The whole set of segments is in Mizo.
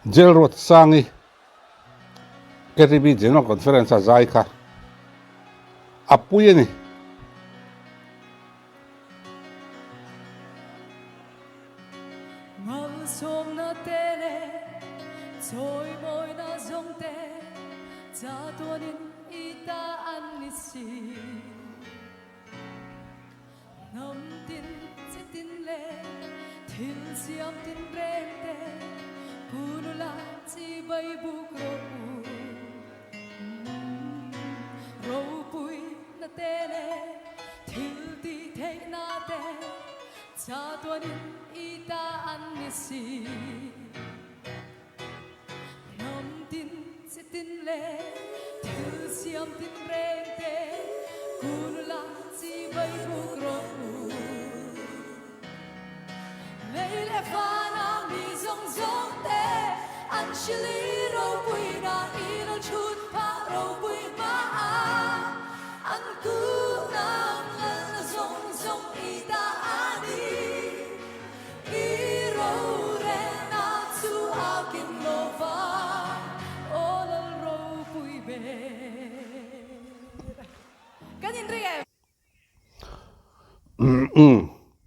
Jail Ruatsangi KTB General Conference a zai kha a pui a ni.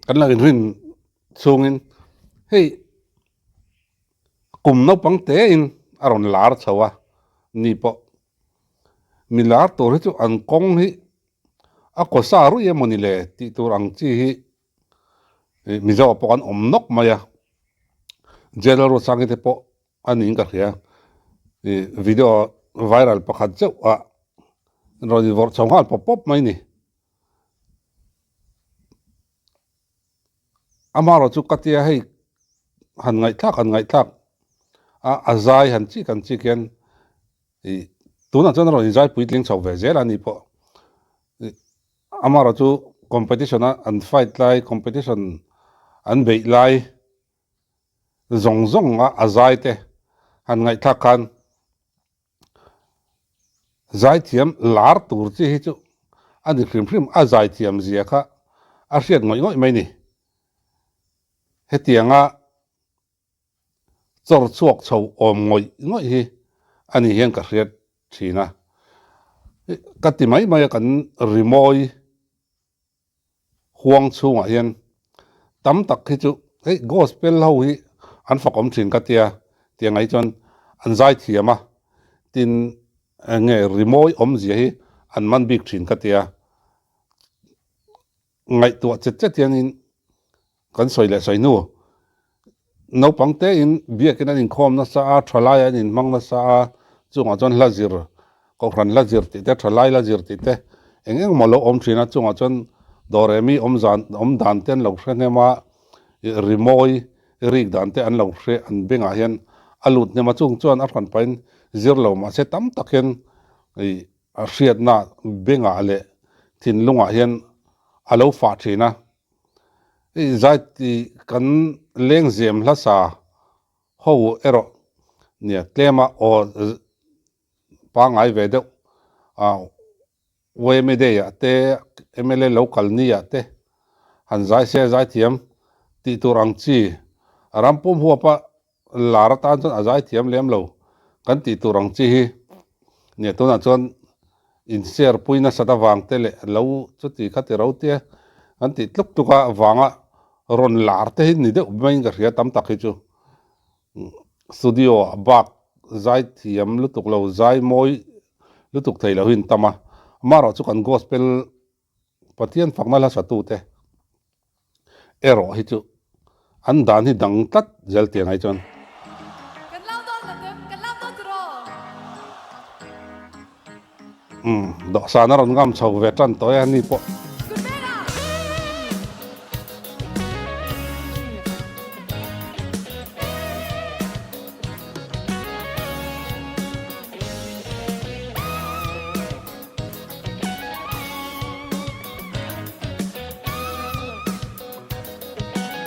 Kan lo inrin chhungin hei kum naupang tein a rawn lar chho a ni pawh mi lar tur hi chu an kawng hi a kaw sa ruih emawni le tih tur ang chi hi Mizo ah pawh an awm nawk mai a General Ruatsangi te pawh a niin ka hria ih video viral pakhat zeuh ah rawn in vawrh chho nghal pawp pawp mai a ni. Amaherawh chu ka tia hei han ngaihthlak han ngaihthlak a a zai han chik han chik hian ih tunah chuan a rawn inzai puitling chho ve zel a ni pawh ih amaherawh chu competition a an fight lai competition an beih lai zawng zawng a a zai te han ngaihthlak khan Zaithiam lar tur chi hi chu a ni hrim hrim, a zaithiam zia kha a hriat ngawih ngawih mai ni. Hetianga chawr chhuak chho awm ngawih ngawih hi a ni hian ka hriat thin a. Ka ti mai mai a kan rimawi huang chhungah hian tam tak hi chu hei gospel ho hi an fakawm thin ka tia tiang ai chuan an zai thiam a tin eng nge rimawi awmzia hi an man bik thin ka tia ngaihtuah chet chet hianin Kan sawi leh sawi hnu, naupang tein biakin an inkhawm nasa a, thalai an inhmang nasa a, chungah chuan hla zir, kohhran hla zir tih te, thalai hla zir tih te eng eng maw lo awm thin a, chungah chuan dawremi awm zan awm dan te an lo hre hnem a, rimawi rik dan te an lo hre an bengah hian a lut hnem a, chung chuan a hran pahin zir lo mahse tam tak hian ih a hriatna bengah leh thinlungah hian a lo fah thin a. Hei zai tih kan lengzem hlasa ho erawh nia tlema aw pangngai ve deuh a yma day ah te mla lo kal ni ah te han zai se zaithiam tih tur ang chi ram pum huapa lar atan chuan a zaithiam lem lo kan tih tur ang chi hi nia tunah chuan in share pui nasat avang te leh lo chuti kha ti ro tia kan tih tluk tluk a vanga rawn lar te hi ni deuh maiin ka hria tam tak hi chu studio ah bak zaithiam lutuk lo zai mawi lutuk thei lo hi an tam a amaherawh chu kan gospel Pathian fakna hla satute erawh hi chu an dan hi dang tlat zel tiang ai chuan. Kan lam dawn la tem, kan lam dawn tiraw? Umm, dawhsan a rawn ngam chho ve tan tawh e a ni pawh.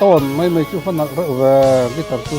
Tawn mai mai chu va nalh reuh ve guitar chu.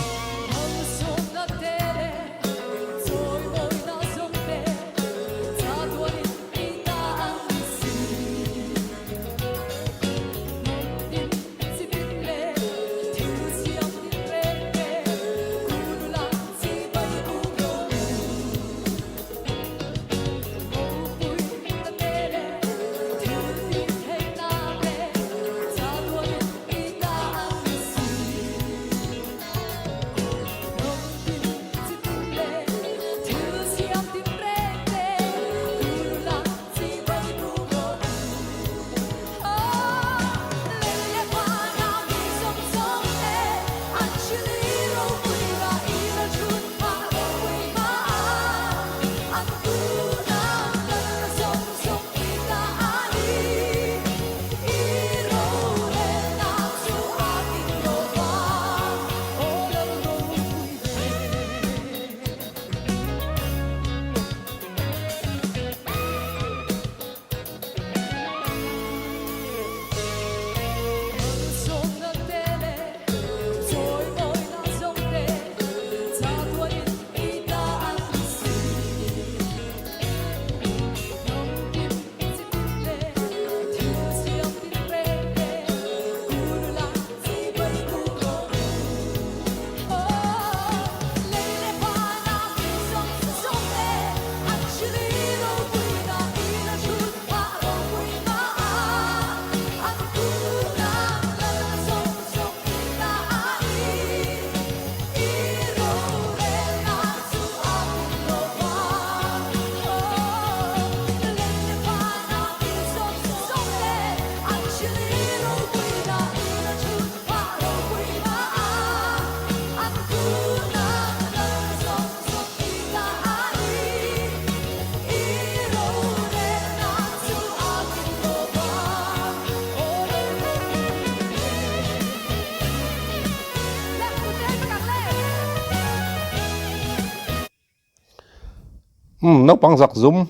Umm naupang zak zum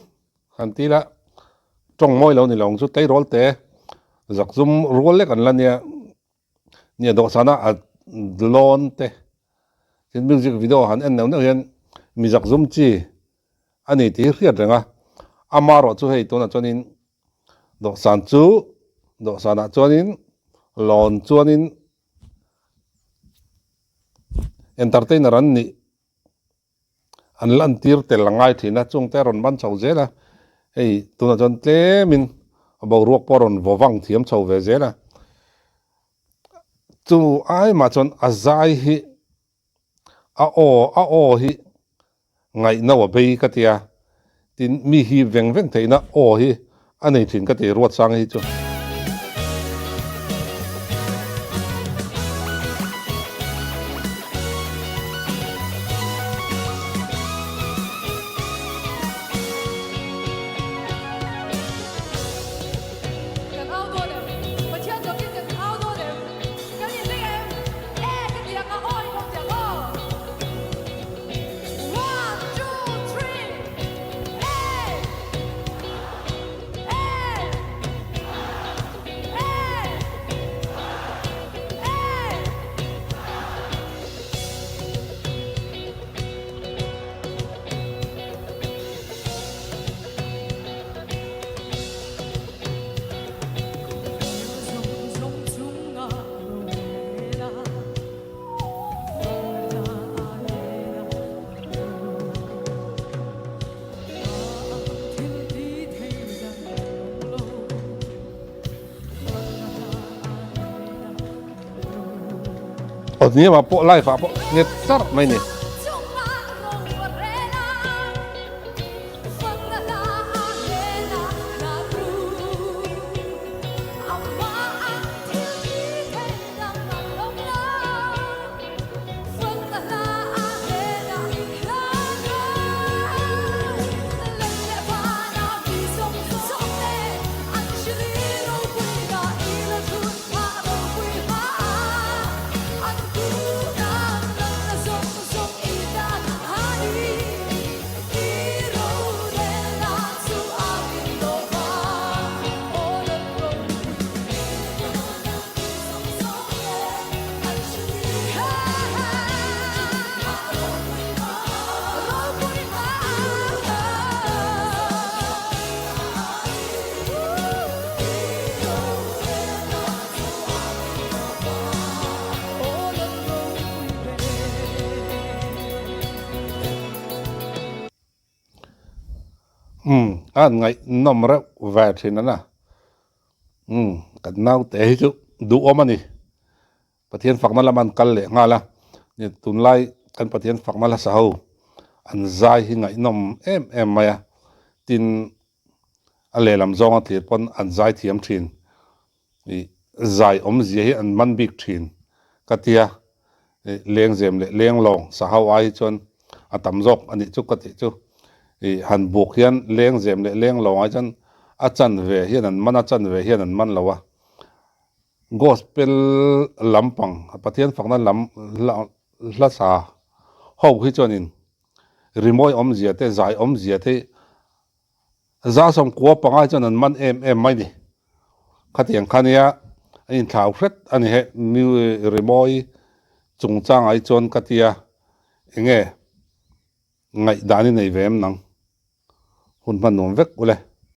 han ti ila tawng mawi lo ni lo ang chu tleirawl te zak zum rual lek an la nia nia dawhsana a lawn te tin music video han en neuh neuh hian mi zak zum chi a ni tih hi hriat reng a amarawh chu hei tunah chuanin dawhsan chu dawhsanah chuanin lawn chuanin entertainer an nih. An lantir tel a ngai thin a, chungte a rawn ban chho zel a, hei tunah chuan tlemin boruak pawh a rawn vaw vang thiam chho ve zel a, chu ai mah chuan a zai hi a aw a aw hi ngaihno a bei ka ti a, tin mi hi veng veng theihna aw hi a nei thin ka ti Ruatsanga hi chu. Kan au dawn em? Pathian zawkin kan au dawn em? Kan inring em? E ka ti ang a, aw i bawk ti ang aw. One, two, three, e! Aw hniamah pawh live ah pawh nghet charh mai ni. Umm a han ngaihnawm reuh ve thin a na. Umm kan naute hi chu duhawm a ni. Pathian fakna lam an kal leh nghal a, tunlai kan Pathian fakna hla sa ho an zai hi ngaihnawm em em mai a, tin a lehlam zawnga thlir pawn an zai thiam thin, ih zai awmzia hi an man bik thin ka tia, ih lengzem leh lenglawng sa ho ai hi chuan a tam zawk a nih chu ka tih chu, ih han buk hian lengzem leh lenglawng ai chuan a chanve hian an man a, chanve hian an man lo a. Gospel lampang Pathian fakna lam hla sa ho hi chuanin rimawi awmzia te zai awmzia te za sawmkua panga hi chuan an man em em mai ni. Khatiang kha nia a inthlau hret a ni he rimawi chungchangah hi chuan ka tia enge ngaihdan i nei ve em nang hun hman nuam vek ule.